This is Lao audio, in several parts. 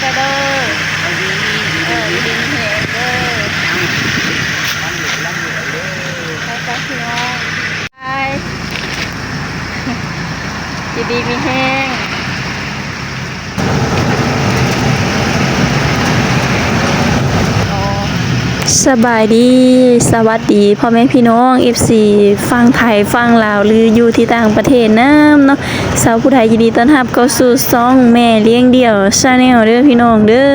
ໄປເດີ ເອີ ຢູ່ດີມີແຮງເດີ ໄປໆ ພີ່ນ້ອງ ບາຍ ຢູ່ດີມີແຮງ. ສະບາຍດີ ສະຫວັດດີພໍ່ແມ່ພີ່ນ້ອງ ເອັຟຊີ ຝັ່ງໄທ ຝັ່ງລາວ ຫຼື ຢູ່ທີ່ຕ່າງປະເທດນຳເນາະ. ສາວຜູ້ໄທຍິນດີຕ້ອນຮັບເຂົ້າສູ່ຊ່ອງແມ່ລ້ຽງດ່ຽວ Channel ເດີພີ່ນ້ອງເດີ.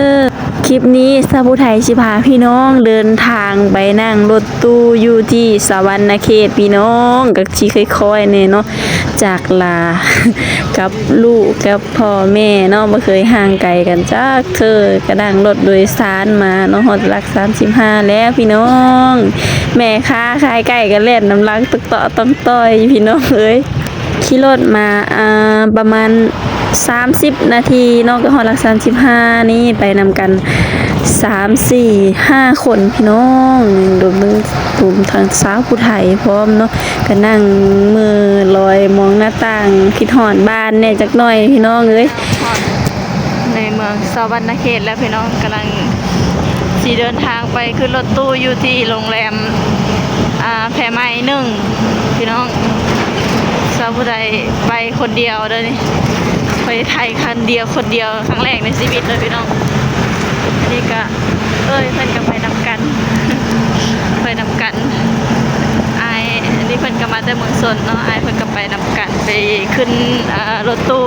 ຄລິບນີ້ສາວຜູ້ໄທຊິພາພີ່ນ້ອງເດີນທາງໄປນັ່ງລົດຕູ້ຢູ່ທີ່ສະຫວັນນະເຂດພີ່ນ້ອງ ກໍຊິຄ່ອຍໆແດ່ເນາະ ຈາກລາກັບລູກກັບ ພໍ່ແມ່ເນາະ ບໍ່ເຄີຍຫ່າງໄກກັນຈັກເທື່ອ ກະນັ່ງລົດໂດຍສານມາເນາະ ຮອດຫຼັກສາມສິບຫ້າແລ້ວພີ່ນ້ອງ. ແມ່ຄ້າຂາຍໄກ່ກໍແລ່ນນຳຫຼັງຕອກເຕາະຕ້ອງຕ່ອຍ ພີ່ນ້ອງເອີຍ. ຂີ່ລົດມາ ອ່າ ປະມານສາມສິບນາທີເນາະ ກໍຮອດຫຼັກສາມສິບຫ້ານີ້ ໄປນຳກັນສາມ ສີ່ ຫ້າຄົນພີ່ນ້ອງ ລວມທັງສາວຜູ້ໄທພ້ອມເນາະ. ກໍນັ່ງເມີ່ລອຍມອງໜ້າຕ່າງ ຄິດຮອດບ້ານແດ່ຈັກໜ້ອຍພີ່ນ້ອງເອີຍ. ຮອດໃນເມືອງສະຫວັນນະເຂດແລ້ວພີ່ນ້ອງ ກຳລັງຊິເດີນທາງໄປຂຶ້ນລົດຕູ້ຢູ່ທີ່ໂຮງແຮມ ອ່າ ແພໄມ້ໜຶ່ງພີ່ນ້ອງ. ສາວຜູ້ໄທໄປຄົນດຽວເດີນີ້ ໄປໄທຄັນດຽວຄົນດຽວ ຄັ້ງແລກໃນຊີວິດເລີຍພີ່ນ້ອງ. ອັນນີ້ກະ ເອີຍ ເພິ່ນກໍໄປນຳກັນ ໄປນຳກັນ ອ້າຍ ອັນນີ້ເພິ່ນກໍມາແຕ່ເມືອງຊົນເນາະ ອ້າຍເພິ່ນກໍໄປນຳກັນ ໄປຂຶ້ນ ເອີ ລົດຕູ້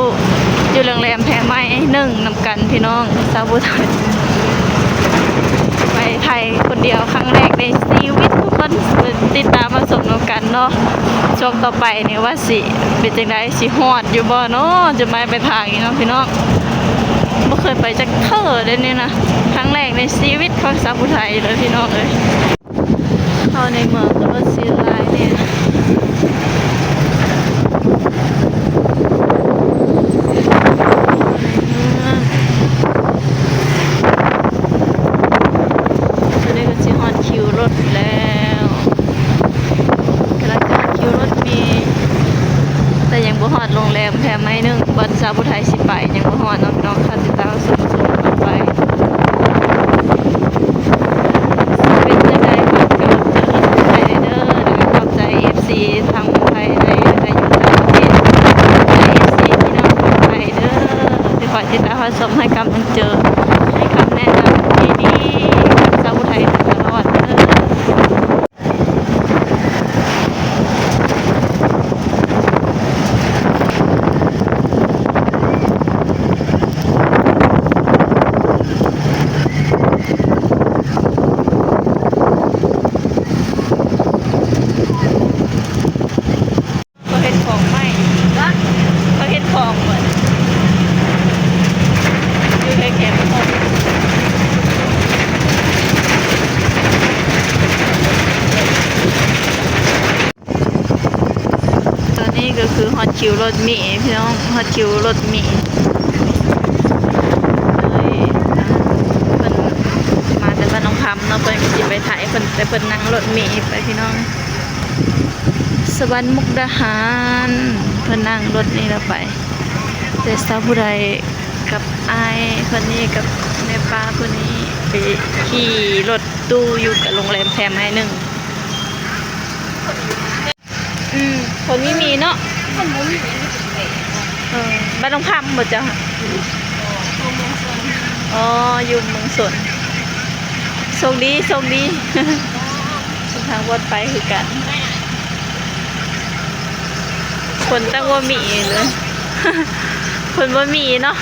ຢູ່ໂຮງແຮມແພໄມ້ໜຶ່ງນຳກັນພີ່ນ້ອງ. ສາວຜູ້ໄທໄປໄທຄົນດຽວຄັ້ງແລກໃນຊີວິດ ທຸກຄົນ ຕິດຕາມຮັບຊົມນຳກັນເນາະ. ຊ່ວງຕໍ່ໄປນີ້ວ່າຊິເປັນຈັ່ງໃດ ຊິຮອດຢູ່ບໍ່ເນາະ ຈຸດໝາຍປາຍທາງນີ້ເນາະພີ່ນ້ອງ. ບໍ່ເຄີຍໄປຈັກເທື່ອເດ້ນີ້ນະ ຄັ້ງແລກໃນຊີວິດຂອງສາວຜູ້ໄທເລີຍພີ່ນ້ອງເອີຍ. ເຂົ້າໃນເມືອງກໍລົດຊິຫຼາຍແດ່ນະ ໃນເມືອງ. ຕອນນີ້ກໍຊິຮອດຄິວລົດແລ້ວ ກຳລັງຈະຮອດຄິວລົດເມ ແຕ່ຍັງບໍ່ຮອດໂຮງແຮມແພໄມ້ໜຶ່ງ ບ່ອນສາວຜູ້ໄທຊິໄປ ຍັງບໍ່ຮອດເນາະພີ່ນ້ອງ. ຂ້າຕິດຕາມຊົມຊົມກັນໄປ ເປັນຈັ່ງໃດ ຝາກເປັນກຳລັງໃຈໃຫ້ເດີ ແລ້ວກໍຂອບໃຈເອັຟຊີທັງພາຍໃນ ແລະ ຢູ່ຕ່າງປະເທດ ຂອບໃຈເອັຟຊີພີ່ນ້ອງຝັ່ງໄທເດີ ທີ່ຄອຍຕິດຕາມຮັບຊົມ ໃຫ້ກຳລັງໃຈ ໃຫ້ຄຳແນະນຳດີໆກັບສາວຜູ້ໄທຕະຫຼອດເດີ. ເຂົາເຮັດຂອງໃໝ່ ເຂົາເຮັດຂອງເໝິດ ຢູ່ແຄມຂອງ. ຕອນນີ້ກໍຄືຮອດຄິວລົດເມພີ່ນ້ອງ ຮອດຄິວລົດເມ ໂດຍ ອ່າ ເພິ່ນມາແຕ່ບ້ານໜອງຄຳເນາະ ເພິ່ນກໍຊິໄປໄທ ເພິ່ນ ແຕ່ເພິ່ນນັ່ງລົດເມໄປພີ່ນ້ອງ. ສະຫວັນມຸກດາຫານ ເພິ່ນນັ່ງລົດນີ້ລະໄປ ແຕ່ສາວຜູ້ໃດກັບອ້າຍຄົນນີ້ກັບແມ່ປ້າຜູ້ນີ້ໄປຂີ່ລົດຕູ້ຢູ່ກັບໂຮງແຮມແພໄມ້ໜຶ່ງ. ອືມ ຄົນມີມີເນາະ ຄົນບໍ່ມີມີເປັນແປ. ເອີ ບ້ານໜອງຄຳບໍ່ເຈົ້າ? ຢູ່ເມືອງຊົນ. ອໍ ຢູ່ເມືອງຊົນ. ໂຊກດີ ໂຊກດີ ເດີນທາງປອດໄພຄືກັນ. ຄົນຕັ້ງບໍ່ມີເລີຍ ຄົນບໍ່ມີເນາະ.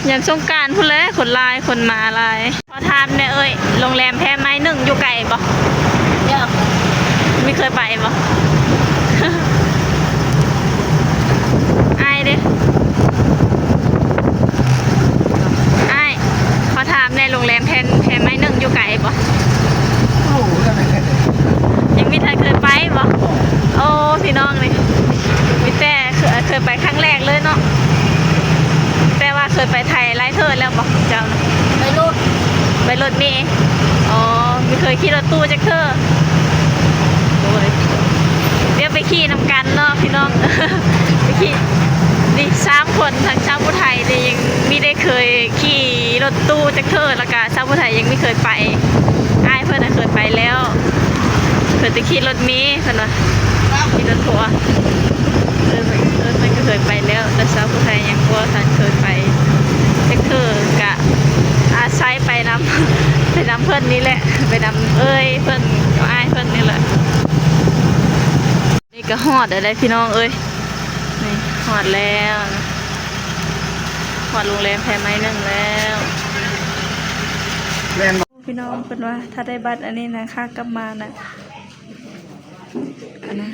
ຍາມສົງການພຸ້ນແຫຼະ ຄົນຫຼາຍ ຄົນມາຫຼາຍ. ຂໍຖາມແດ່ເອີຍ ໂຮງແຮມແພໄມ້ໜຶ່ງຢູ່ໄກບໍ່? ເຈົ້າ ມີເຄີຍໄປບໍ່? ອ້າຍເດ້ ອ້າຍ ຂໍຖາມແດ່ ໂຮງແຮມແພ ແພໄມ້ໜຶ່ງຢູ່ໄກບໍ່? ໂອ້ ຍັງບໍ່ທັນເຄີຍໄປບໍ່? ໂອ້ ພີ່ນ້ອງນີ້ ມີແຕ່ເຄີຍ ເຄີຍໄປຄັ້ງແລກເລີຍເນາະ ແຕ່ວ່າເຄີຍໄປໄທຫຼາຍເທື່ອແລ້ວບໍ່ເຈົ້ານະ? ໄປລົດ ໄປລົດເມ. ອໍ ບໍ່ເຄີຍຂີ່ລົດຕູ້ຈັກເທື່ອ. ໂດຍ ດຽວໄປຂີ່ນຳກັນເນາະພີ່ນ້ອງ ໄປຂີ່. ນີ້ສາມຄົນ ທັງຊາວຜູ້ໄທນີ້ຍັງ ເຄີຍຂີ່ລົດຕູ້ຈັກເທື່ອ ແລ້ວກະສາວຜູ້ໄທຍັງບໍ່ເຄີຍໄປ. ອ້າຍເພິ່ນນະເຄີຍໄປແລ້ວ ເຄີຍແຕ່ຂີ່ລົດເມ ເພິ່ນວ່າ ຂີ່ລົດທົວ ເອີ ເພິ່ນ ເພິ່ນກໍເຄີຍໄປແລ້ວ ແຕ່ສາວຜູ້ໄທຍັງບໍ່ທັນເຄີຍໄປຈັກເທື່ອ. ກະອາໄສໄປນຳ ໄປນຳເພິ່ນນີ້ແຫຼະ ໄປນຳເອື້ອຍເພິ່ນກັບອ້າຍເພິ່ນນີ້ແຫຼະ. ນີ້ກໍຮອດແລ້ວເດ້ພີ່ນ້ອງເອີຍ ນີ້ຮອດແລ້ວ ຮອດໂຮງແຮມແພໄມ້ໜຶ່ງແລ້ວ. ແມ່ນບໍ່? ພີ່ນ້ອງ ເພິ່ນວ່າຖ້າໄດ້ບັດອັນນີ້ນະ ຄ່າກັບມານະ ອັນນະ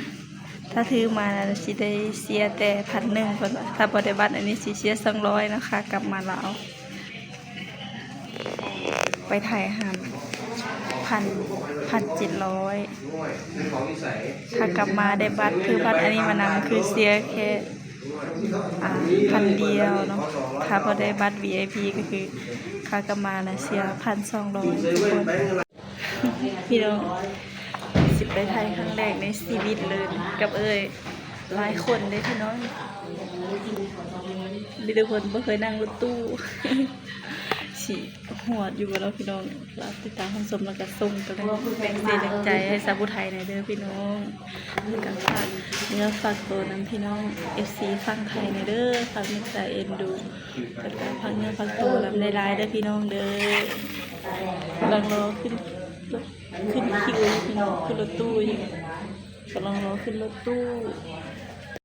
ຖ້າຖືມານະ ຊິໄດ້ເສຍແຕ່ພັນໜຶ່ງ ເພິ່ນວ່າ ຖ້າບໍ່ໄດ້ບັດອັນນີ້ ຊິເສຍສອງຮ້ອຍເນາະ ຄ່າກັບມາລາວ. ໄປໄທຫັ້ນ ພັນ ພັນເຈັດຮ້ອຍ ຖ້າກັບມາໄດ້ບັດ ຄືບັດອັນນີ້ມານຳ ຄືເສຍແຄ່ ອ່າ ພັນດຽວເນາະ. ຖ້າບໍ່ໄດ້ບັດ ວີໄອພີ ກໍຄືຄ່າກັບມານະ ເສຍພັນສອງຮ້ອຍທຸກຄົນ. ພີ່ນ້ອງ ຊິໄປໄທຄັ້ງແລກໃນຊີວິດເລີຍ ກັບເອື້ອຍຫຼາຍຄົນເດ້ພີ່ນ້ອງ. ມີແຕ່ຄົນບໍ່ເຄີຍນັ່ງລົດຕູ້ ຊິຮອດຢູ່ບໍ່ເນາະພີ່ນ້ອງ. ລາວຕິດຕາມຮັບຊົມ ແລ້ວກໍສົ່ງກຳລັງແຮງແຮງໃຈໃຫ້ສາວຜູ້ໄທແດ່ເດີພີ່ນ້ອງ. ແລ້ວກໍຝາກເນື້ອຝາກໂຕນຳພີ່ນ້ອງ ເອັຟຊີ ຝັ່ງໄທແດ່ເດີ ຝາກເມດຕາເອັນດູ ແລ້ວກໍຝາກເນື້ອຝາກໂຕນຳຫຼາຍໆເດີພີ່ນ້ອງເດີ. ກຳລັງລໍຂຶ້ນ ຂຶ້ນຄິວຢູ່ພີ່ນ້ອງ ຂຶ້ນລົດຕູ້ຢູ່ ກຳລັງລໍຂຶ້ນລົດຕູ້.